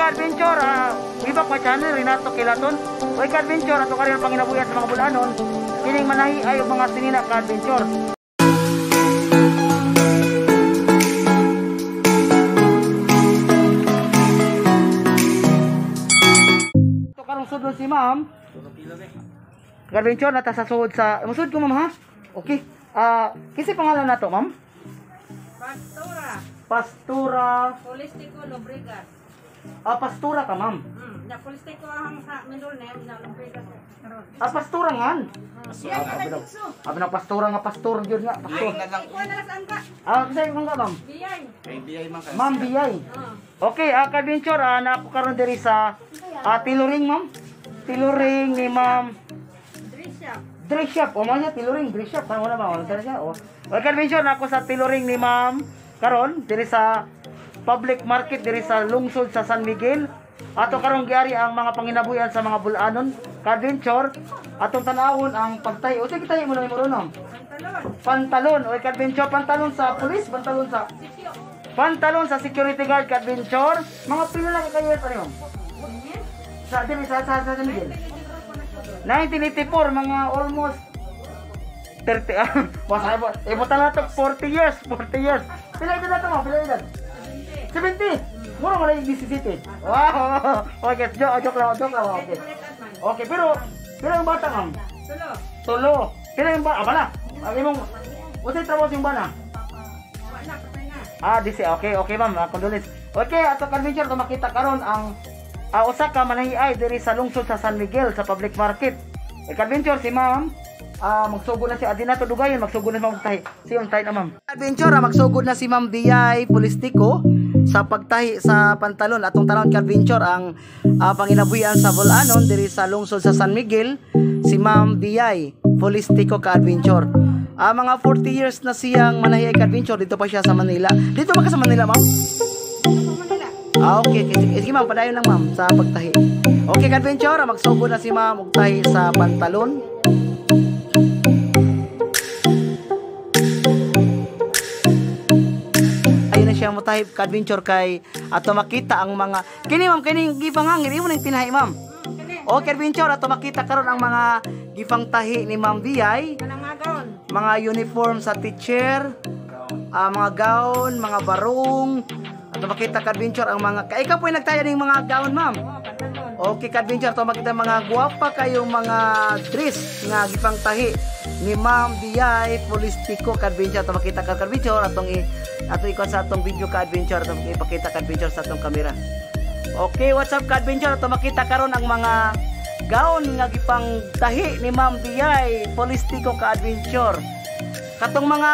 ka-adventure, we back my channel, Renato Quilaton. Okay ka-adventure, ato karon panginabuhian sa mga bulanon, kining manahi ay mga sinina ka-adventure. Ato karong sudlon si ma'am. Ka-adventure nata sa suod sa musud ko ma'am ha. Okay. Kinsa pangalan nato ma'am? Pastora. Pastora Polistico Lobregas. Pastora ka ma'am. Na Polistico ang sa middle name na Lobregas karon. Pastora ngan. Yeah, Abi na pastora nga pastor gyud nga pastor. Ikuha na lang sa angka. Kinsa imong angka ma'am? Biyay. Kay Biyay man ka. Ma'am Biyay. Okay, ka-adventure, na ako karon diri sa tailoring ma'am. Tailoring ni ma'am. Dress shop. Dress shop. O man siya tailoring, dress shop. Wala ba? Wala siya. O. Okay, ka-adventure, na ako sa tailoring ni ma'am karon diri sa public market diri sa lungsod sa San Miguel. Ato karong giari ang mga panginabuhian sa mga bulanon. Ka-adventure, atong tan-awon ang pagtahi. O sige, tahi mo na imo ron, ma'am. Pantalon. Pantalon. O ka-adventure, pantalon sa police, pantalon sa Sikyo. pantalon sa security guard ka-adventure. Mga pila lang kayo pa ma'am? Sa diri sa San Miguel. 1984, mga almost 30. Basta ibutan na to 40 years, 40 years. Pila edad na to ma'am? Pila edad? 70. Mura man lang 17. Wow. Okay, joke lang, joke lang. Okay. Okay, pero pila yung bata ma'am? Tulo. Tulo. Pila yung bata? Bala. Ang imong unsay trabaho sa imong bana? Wala, patay na. Disi. Okay, okay ma'am. Condolence. Okay, ato ka-adventure to makita karon ang usa ka manahiay diri sa lungsod sa San Miguel sa public market. Ka-adventure si ma'am, magsugod na siya. Adi na to dugayon, magsugod na si ma'am tahi. Siyon tahi na ma'am. Adventure, magsugod na si Ma'am Biyay Polistico sa pagtahi sa pantalon. Atong tanawon ka-adventure ang panginabuhian sa Bulanon diri sa lungsod sa San Miguel, si Ma'am Biyay Polistico ka-adventure. Mga 40 years na siyang manahiay ka-adventure. Dito pa siya sa Manila. Dito ba ka sa Manila, ma'am? Okay. Sige ma'am, padayon lang ma'am sa pagtahi. Okay ka-adventure, magsugod na si ma'am og tahi sa pantalon. Ayun na siya motahi ka-adventure kay ato makita ang mga kini ma'am, kini gipanghangir imo nang tinahi ma'am. Okay adventure, ato makita karon ang mga gipang tahi ni Ma'am Biyay. Mga uniform sa teacher, mga gown, mga barong. Ato makita ka-adventure ang mga ikaw po yung nagtayo ng mga gown ma'am. Okay ka-adventure, ato makita mga guwapa kayong mga dress nga gipang tahi ni Ma'am Biyay Polistico ka-adventure. Ato makita ka-adventure atong ato ikon sa atong video ka-adventure, atong ipakita ka-adventure sa atong kamera. Okay, what's up ka-adventure, ato makita karon ang mga gown nga gipang tahi ni Ma'am Biyay Polistico ka-adventure. Katong mga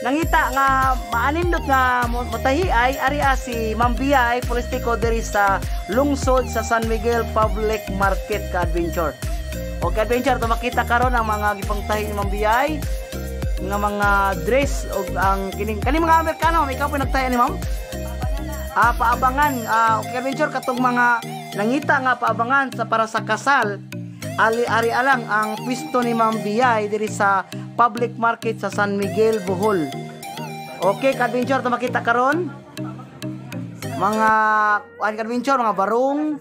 nangita nga maanindot nga motahi ay ari si Ma'am Biyay Polistico diri sa lungsod sa San Miguel Public Market ka-adventure. Okay adventure, to makita karon ang mga gipangtahi ni Ma'am Biyay nga mga dress og ang kining kaning mga Amerikano. Ikaw po nagtahi ni ma'am? Paabangan. Okay adventure, katong mga nangita nga paabangan sa para sa kasal, ali-ari alang ang pwesto ni Ma'am Biyay diri sa public market sa San Miguel, Bohol. Okay ka-adventure, to makita karon mga ka-adventure, mga barong.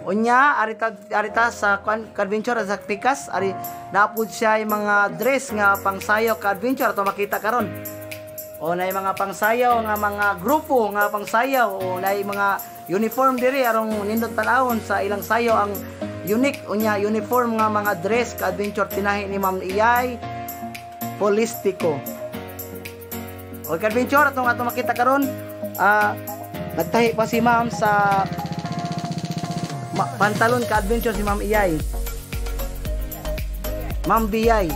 Unya arita sa ka-adventure sa tikas ari napud siya yung mga dress nga pangsayaw ka-adventure, to makita karon. O na mga pangsayaw nga mga grupo nga pangsayaw, o na mga uniform diri arong nindot tan-awon sa ilang sayaw ang unique. Unya uniform nga mga dress ka-adventure tinahi ni Ma'am Iyay Polistico. O ka-adventure, atong atong makita karon, nagtahi pa si ma'am sa pantalon ka-adventure si Ma'am Iyay. Ma'am Biyay.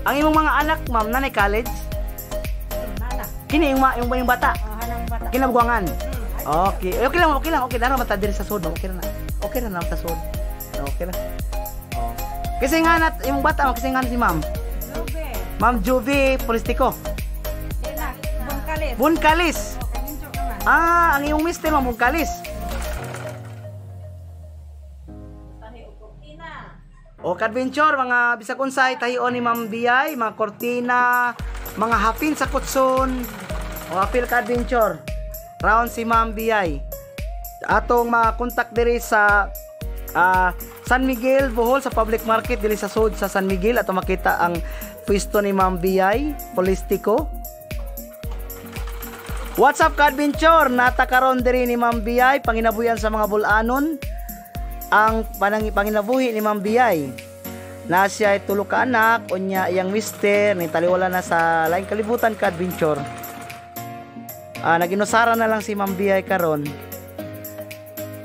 Ang imong mga anak ma'am nanay college? Nana. Kini yung bata. Bata. Kinabuangan. Okay. Okay lang, okay lang. Okay na mata diri sa sod. Okay na. Okay na sa sod. Okay na. Oh. Kasi nga nat imong bata, kasi nga si ma'am. Juve. Ma'am Juve Polistico. Bungkalis. Bungkalis. Ang imong mister ma'am Bungkalis. O ka-adventure, mga bisag unsay tahion ni Ma'am Biyay, mga kortina, mga hapin sa kutson o apil ka adventure. Round si Ma'am Biyay. Atong mga kontak diri sa San Miguel, Bohol, sa public market diri sa sud sa San Miguel ato makita ang pwesto ni Ma'am Biyay, Polistico. What's up ka adventure? Nata karon diri ni Ma'am Biyay panginabuhian sa mga bulanon. Ang panginabuhi ni Ma'am Biyay. Na siya ay tulo ka anak, unya iyang mister ni taliwala na sa laing kalibutan ka adventure. Naginusara na lang si Ma'am Biyay karon.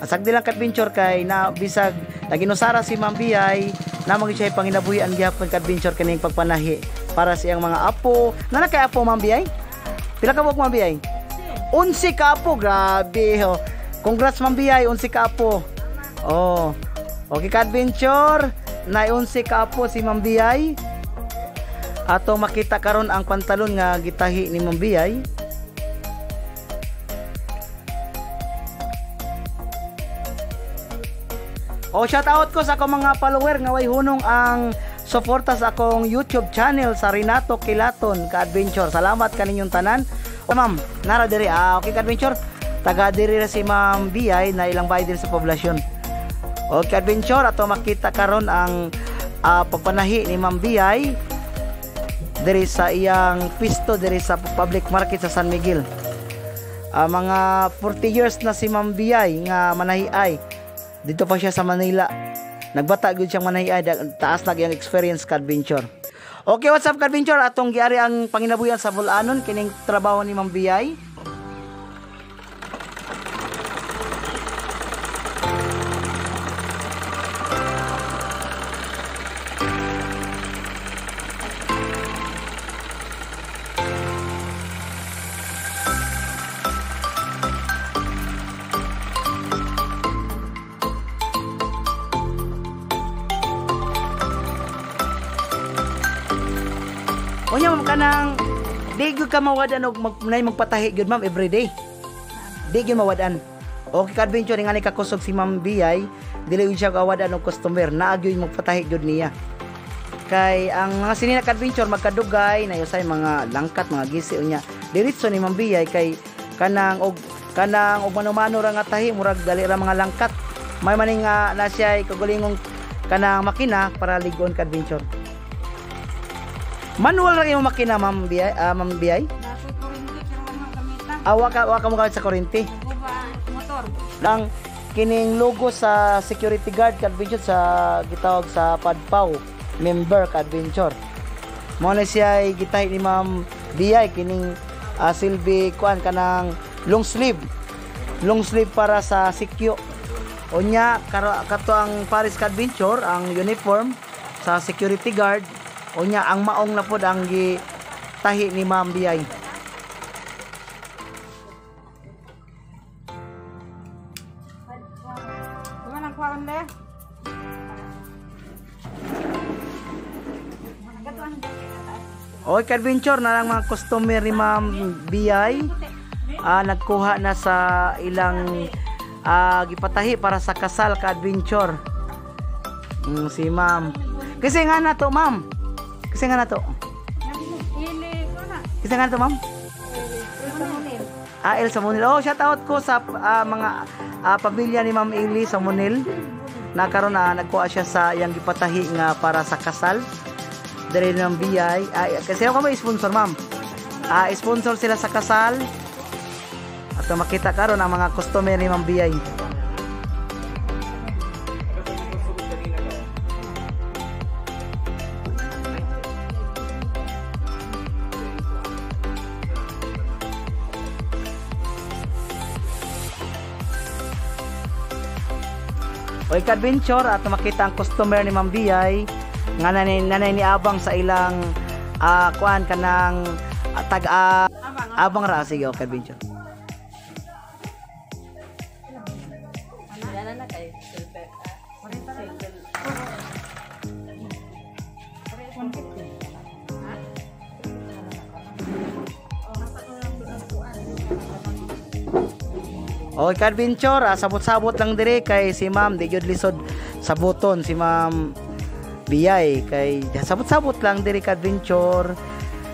Asag di lang ka adventure kay na bisag naginusara si Ma'am Biyay, namang siya panginabuhian gihapon ka adventure kining pagpanahi para sa iyang mga apo. Nana kay apo Ma'am Biyay? Pila ka buok Ma'am Biyay? 11 ka apo, grabe ho. Congrats Ma'am Biyay, 11 ka apo. Oh. Okay ka adventure, na 11 ka apo si Ma'am Biyay. Ato makita karon ang pantalon nga gitahi ni Ma'am Biyay. O shout out ko sa akong mga follower nga way hunong ang suporta sa akong YouTube channel sa Renato Quilaton ka adventure. Salamat kaninyong tanan. O ma'am, nara diri. Okay ka adventure. Taga diri ra si Ma'am Biyay na ilang bahay diri sa poblasyon. Okay adventure, ato makita karon ang pagpanahi ni Ma'am Biyay diri sa iyang pisto diri sa public market sa San Miguel. Mga 40 years na si Ma'am Biyay nga manahiay. Dito pa siya sa Manila. Nagbata gyud siyang manahiay, taas na iyang experience ka adventure. Okay, what's up ka adventure? Atong giari ang panginabuhian sa Bulanon kining trabaho ni Ma'am Biyay. Unya ma'am kanang di gyud ka mawad-an og nay magpatahi gyud ma'am everyday. Di gyud mawad-an. Okay ka adventure nga ni kakusog si Ma'am Biyay, dili gyud siya kawad-an og customer, naa gyud magpatahi gyud niya. Kay ang mga sinina ka adventure magkadugay na usay mga langkat, mga gisi unya. Diretso ni Ma'am Biyay kay kanang og mano-mano ra nga tahi murag dali ra mga langkat. May maning nga na siya kagulingong kanang makina para ligon ka adventure. Manual ra imong makina Ma'am Biyay, Ma'am Biyay? Nasa kuryente pero wala gamitan. Wa ka mo gamit sa kuryente. Guba motor. Ang kining logo sa security guard ka adventure sa gitawag sa Padpaw member ka adventure. Mao na siya ay gitahi ni Ma'am Biyay kining silbi kuan kanang long sleeve. Long sleeve para sa sikyo. Unya kato ang Paris ka adventure ang uniform sa security guard. Unya ang maong na pod ang gitahi ni Ma'am Biyay. Okay ka-adventure na lang mga customer ni Ma'am Biyay. Nagkuha na sa ilang gipatahi para sa kasal ka-adventure. Si Ma'am. Kasi nga na to, Ma'am. Kasi nga na to. Kasi nga na to, Ma'am. El Samunil. Oh, shout out ko sa mga pamilya ni Ma'am Eli Samunil. Nakaroon na nagkuha siya sa iyang gipatahi nga para sa kasal. Dere ng Biyay. Kasi ako may sponsor, Ma'am. Sponsor sila sa kasal. At makita karon ang mga customer ni Ma'am Biyay. Oy ka-adventure at makita ang customer ni Ma'am Biyay nga nanay ni abang sa ilang kuan kanang tag abang ra sige okay adventure. Okay ka-adventure, sabot-sabot lang dire kay si Ma'am di gyud lisod sabuton si Ma'am Biyay kay sabot-sabot lang dire ka-adventure.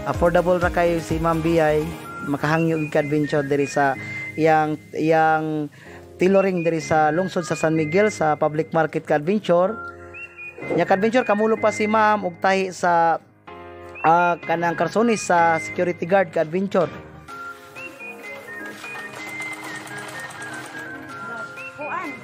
Affordable ra kayo si Ma'am Biyay, makahangyo og adventure diri sa iyang iyang tailoring diri sa lungsod sa San Miguel sa public market ka adventure. Nya ka-adventure, kamulo pa si Ma'am og tahi sa kanang karsonis sa security guard ka adventure. Kuan.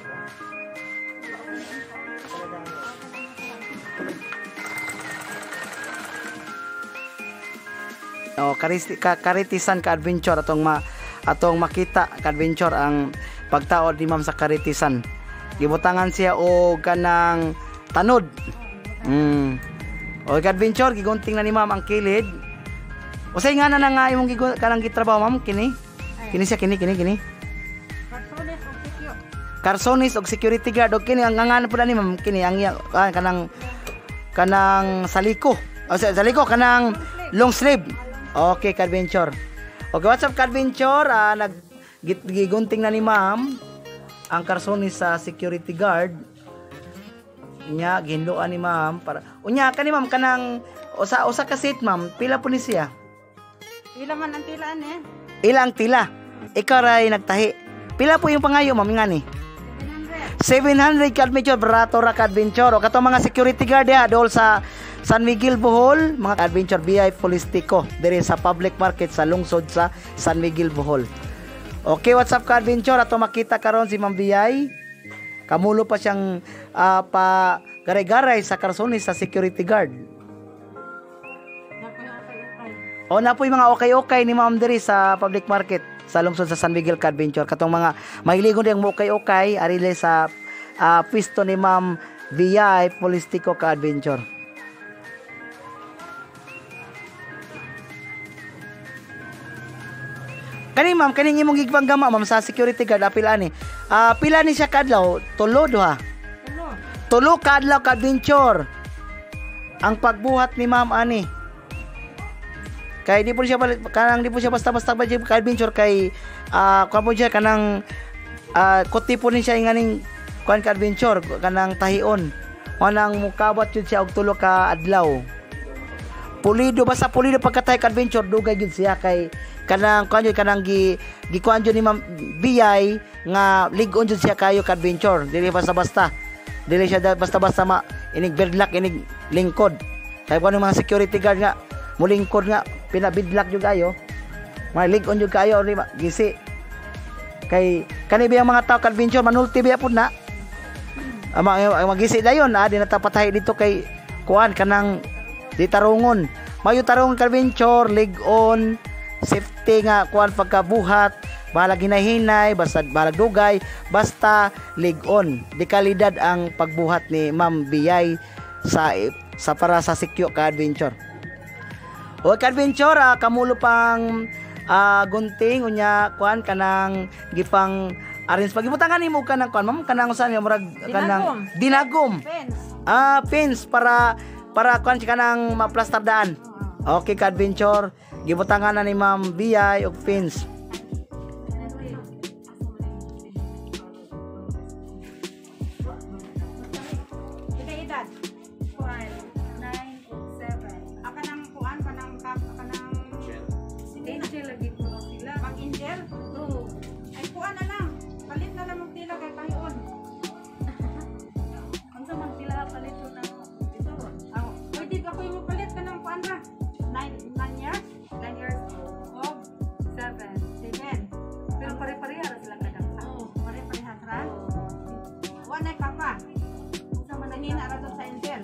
O karitisan ka adventure, atong makita ka adventure ang pagtaod ni Ma'am sa karitisan. Gibutangan siya og kanang tanod. O ka adventure, gigunting na ni Ma'am ang kilid. Usay nga na nga imong kanang gitrabaho, Ma'am, kini? Kini siya, kini kini kini. Karsones og sikyo. Karsonis og security guard, og kini ang ngalan pud ni Ma'am, kini ang kanang kanang saliko. O saliko kanang long sleeve. Okay, ka-adventure. Okay, what's up, ka-adventure? Nag gigunting na ni Ma'am ang karsonis sa security guard. Nya ginloan ni Ma'am para unya kani Ma'am kanang usa usa ka seat, Ma'am, pila po ni siya? Pila man ang tilaan eh. Ila ang tila? Ikaw ray nagtahi. Pila po yung pangayo, Ma'am, nga ni? 700. 700 ka-adventure, barato ra ka-adventure. O katong mga security guard diha dol sa San Miguel Bohol, mga adventure, BI Polistico diri sa public market sa lungsod sa San Miguel Bohol. Okay, what's up ka-adventure? Ato makita karon si Ma'am BI. Kamulo pa siyang pa garay-garay sa karsonis sa security guard. O na po yung mga okay-okay ni Ma'am diri sa public market sa lungsod sa San Miguel ka-adventure. Katong mga mahiligon diyang mo okay-okay arile sa pwesto ni Ma'am VI Polistico ka-adventure. Kani Ma'am, kaning imong gigpanggama, Ma'am, sa security guard apil ani. Pila ni siya kadlaw? Tulo, duha. Tulo. Tulo ka adlaw ka-adventure ang pagbuhat ni Ma'am ani. Kay di po siya kanang di po siya basta-basta ba ka-adventure kay kuan po siya kanang kuti po ni siya nganing kuan ka-adventure kanang tahion. Kanang mukabat jud siya og tulo ka adlaw. Pulido, basta pulido pagkatay ka-adventure, dugay gyud siya kay kanang kuan jud kanang gi gikuan jud ni Ma'am Biyay nga lig-on jud siya kayo ka-adventure. Dili basta-basta. Dili siya basta-basta ma inig bedlock inig lingkod. Kay kuan mga security guard nga mulingkod nga pinabidlock jud kayo. Mga lig-on jud kayo ni gisi. Kay kani ba ang mga tao ka-adventure manulti biya pud na. Ang magisi dayon, di na ta patay dito kay kuan kanang di tarungon. Mayo tarungon ka-adventure, lig-on, safety nga kuan pagkabuhat, balag hinahinay, basta balag dugay, basta lig-on. Di kalidad ang pagbuhat ni Ma'am Biyay sa para sa sikyo ka-adventure. O ka-adventure, kamulo pang gunting unya kuan kanang gipang arrange pagibutangan nimo kanang kuan, Ma'am, kanang usa niya murag kanang dinagom. Fence. Fence para kuan siya kanang maplastar daan. Okay ka-adventure, gibutangan na ni Ma'am Biyay og fence. Pila edad? Kuan, 9 o 7. Aka nang kuan kanang kap kanang Angel lagi ko sila. Pang angel? Oo. Ay kuan na lang. Palit na lang og tila kay tahion. Unsa man sila palit ko na ito. Aw, pwede ba ko yung palit kanang kuan ra? 9 years? 9 years O 7. 7. Pero pare-pareha ra sila kadaksa. Oo, pare-parehas ra. Wa na kapa. Unsa man ang Kanina ra to sa angel.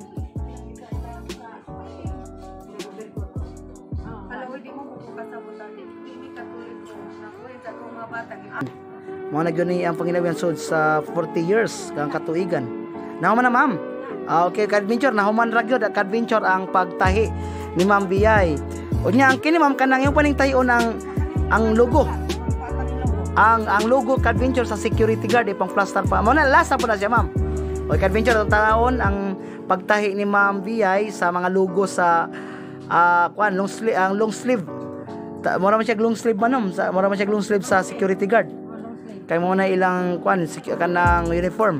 Hala, di mo kasabot ani. Di mi katuloy ko. Nakuha sa akong mga bata. Mao na gyud ni ang panginabuhi sud sa 40 years kang katuigan. Nahuman na, Ma'am. Okay, ka-adventure, nahuman ra gyud ka-adventure ang pagtahi ni Ma'am Biyay. Unya ang kini, Ma'am, kanang yung paning tahion ang logo. Ang logo ka-adventure sa security guard ipang plaster pa. Mao na lasa po na siya, Ma'am. Okay, ka-adventure, ang taon ang pagtahi ni Ma'am Biyay sa mga logo sa kuan long sleeve, ang long sleeve. Mura man siya long sleeve manom, sa mura man siya long sleeve sa security guard. Kay mo na ilang kuan kanang uniform.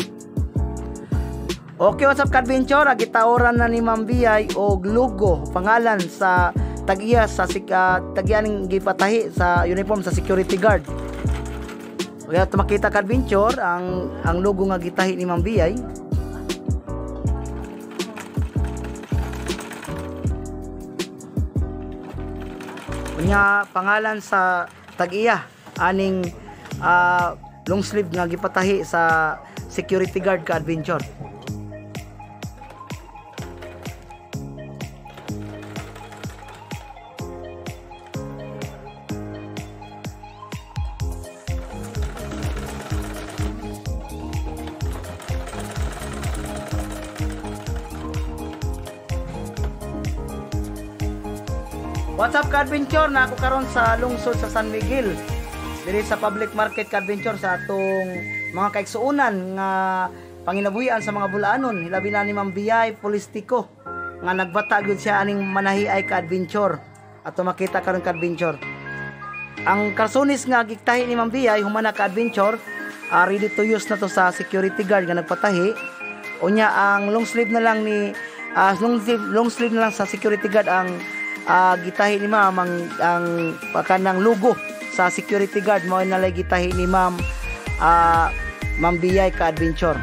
Okay, what's up ka-adventure? Gitaoran na ni Ma'am Biyay og logo, pangalan sa tag-iya sa tag-iya ning gipatahi sa uniform sa security guard. Kaya ato makita ka adventure ang logo nga gitahi ni Ma'am Biyay. Unya pangalan sa tag-iya aning long sleeve nga gipatahi sa security guard ka adventure. What's up ka-adventure? Na ako karon sa lungsod sa San Miguel. Diri sa public market ka-adventure sa atong mga kaigsuonan nga panginabuhian sa mga Bulanon. Hilabi na ni Ma'am Biyay Polistico nga nagbata gyud siya aning manahiay ka-adventure. Ato makita karon ka-adventure. Ang karsonis nga gigtahi ni Ma'am Biyay humana ka-adventure, ready to use na to sa security guard nga nagpatahi. Unya ang long sleeve na lang ni long sleeve na lang sa security guard ang gitahi ni ma'am ang kanang logo sa security guard mao nalay gitahi ni ma'am Ma'am Biyay ka adventure.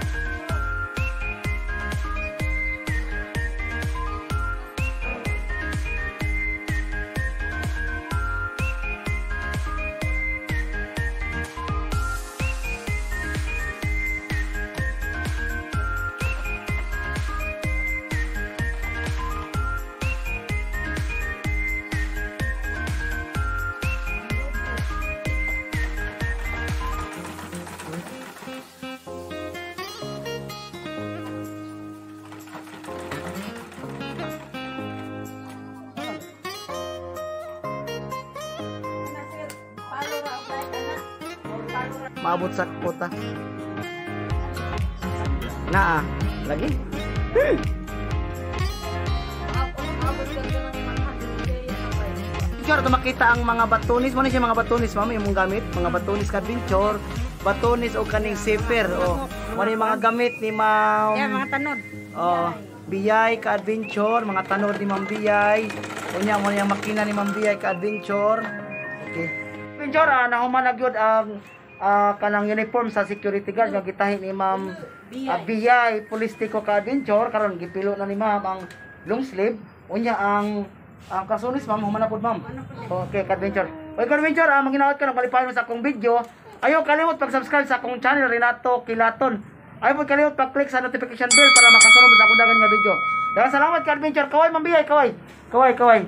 Maabot sa kota. Naa, lagi. Picture to makita ang mga batunis, mo ni siya mga batunis ma'am imong gamit, mga batunis ka adventure, batunis o kaning zipper o. Mo ni mga gamit ni ma'am. Yeah, mga tanod. Oh, Biyay ka adventure, mga tanod ni Ma'am Biyay. Unya mo ni ang makina ni Ma'am Biyay ka adventure. Okay. Adventure, nahuman na gyud ang kanang uniform sa security guard nga gitahi ni Ma'am Biyay Polistico ka adventure. Karon gipilo na ni Ma'am ang long sleeve. Unya ang kasunis ma'am human na pud ma'am. Okay ka adventure. Oy ka adventure, maginaot ka nagpalipayon sa akong video. Ayaw kalimot pag-subscribe sa akong channel Renato Quilaton. Ayaw pud kalimot pag-click sa notification bell para makasunod sa akong dagan nga video. Daghang salamat ka adventure. Kaway Ma'am Biyay, kaway. Kaway, kaway.